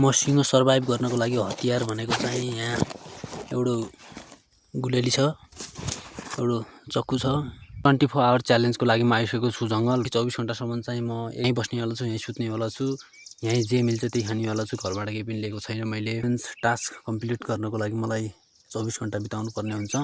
मसँग सर्भाइभ गर्नको लागि हतियार भनेको चाहिँ यहाँ एउटा गुलेली छ, एउटा चक्कु छ। 24 आवर च्यालेन्जको लागि म आइसकेको छु जङ्गल। 24 घण्टासम्म चाहिँ म यहीँ बस्नेवाला छु, यहीँ सुत्नेवाला छु, यहीँ जे मिल्छ त्यही खानेवाला छु। घरबाट केही पनि लिएको छैन मैले। टास्क कम्प्लिट गर्नको लागि मलाई 24 घण्टा बिताउनु पर्ने हुन्छ।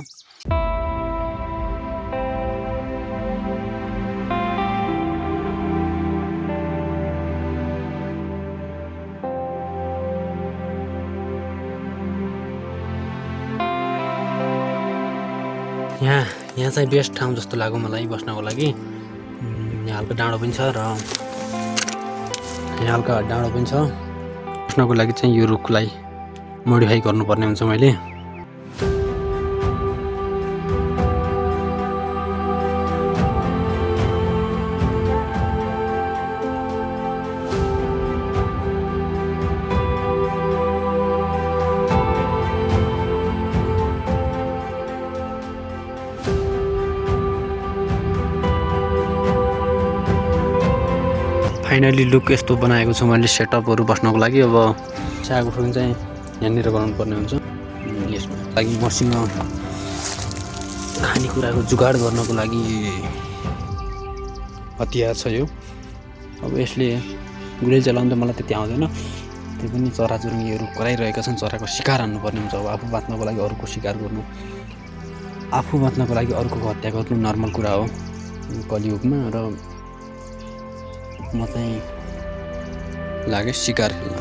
यहाँ चाहिँ बेस्ट ठाउँ जस्तो लाग्यो मलाई बस्नको लागि। यहाँ हल्का डाँडो पनि छ र यहाँ हल्का डाँडो पनि छ। बस्नको लागि चाहिँ यो रुखलाई मोडिफाई गर्नुपर्ने हुन्छ मैले। फाइनली लुक यस्तो बनाएको छु मैले सेटअपहरू बस्नको लागि। अब चियाको ठुन चाहिँ यहाँनिर बनाउनुपर्ने हुन्छ। यसमा लागि मसँग खानेकुराको जुगाड गर्नको लागि हतियार छ यो। अब यसले गुलेली चलाउनु त मलाई त्यति आउँदैन, त्यही पनि चराचुरुङ्गीहरू कराइरहेका छन्, चराको शिकार हान्नुपर्ने हुन्छ। अब आफू बाँच्नको लागि अरूको शिकार गर्नु, आफू बाँच्नको लागि अरूको हत्या गर्नु नर्मल कुरा हो कलियुगमा। र म चाहिँ लागे शिकार खेल्न।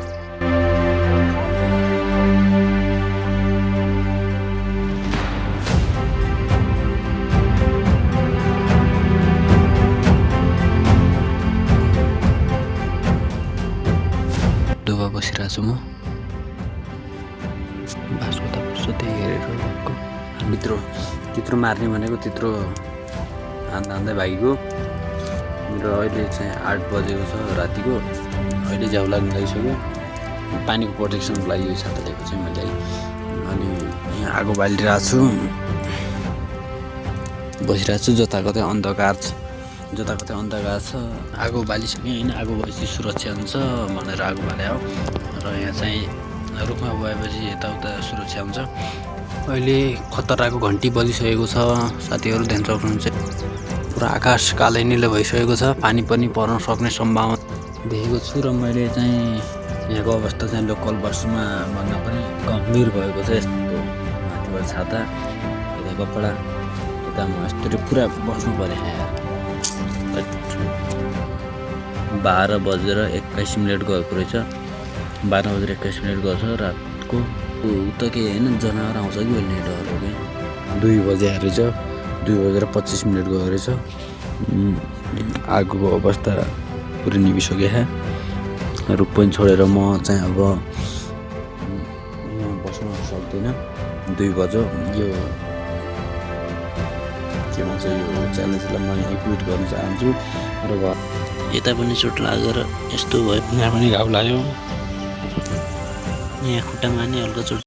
डोबा बसिरहेको छु म। बाँसको त सोध्दै हेरेर गएको त्यत्रो मार्ने भनेको त्यत्रो हान्दै भागेको। र अहिले चाहिँ 8 बजेको छ रातिको। अहिले झ्याउ लाग्नु लागिसक्यो। पानीको प्रोटेक्सनको लागि यो छाता ल्याएको चाहिँ मैले। अनि यहाँ आगो बालिरहेको छु, बसिरहेको छु। जताकतै अन्धकार छ। आगो बालिसकेँ होइन, आगो भएपछि सुरक्षा हुन्छ भनेर आगो बाले हो। र यहाँ चाहिँ रुखमा गएपछि यताउता सुरक्षा हुन्छ। अहिले खतराको घन्टी बजिसकेको छ। साथीहरू ध्यान सक्नुहुन्छ, पुरा आकाश कालै निलो भइसकेको छ। पानी पनि पर्न सक्ने सम्भावना देखेको छु। र मैले चाहिँ यहाँको अवस्था चाहिँ लोकल बसमा भन्दा पनि गम्भीर भएको छ। यस्तो माथिबाट छाता, यता कपडा, यता म यस्तरी पुरा बस्नु पऱ्यो यहाँ। 12 बजेर 21 मिनट गएको रहेछ। 12 बजेर 21 मिनट गएको छ रातको। उता के होइन जनावर आउँछ कि भन्ने डर हो क्या। 2 बजे आएर रहेछ, 2 बजेर 25 मिनट गएको रहेछ। आगोको अवस्था पुरै निभिसक्यो है। रुख पनि छोडेर म चाहिँ अब यहाँ बस्न सक्दिनँ। 2 बज्यो। यो के भन्छ, यो च्यालेन्जलाई म यहाँ क्विट गर्न चाहन्छु। र यता पनि चोट लागेर यस्तो भयो, यहाँ पनि घाउ लाग्यो। यहाँ खुट्टामा नि हल्का चोट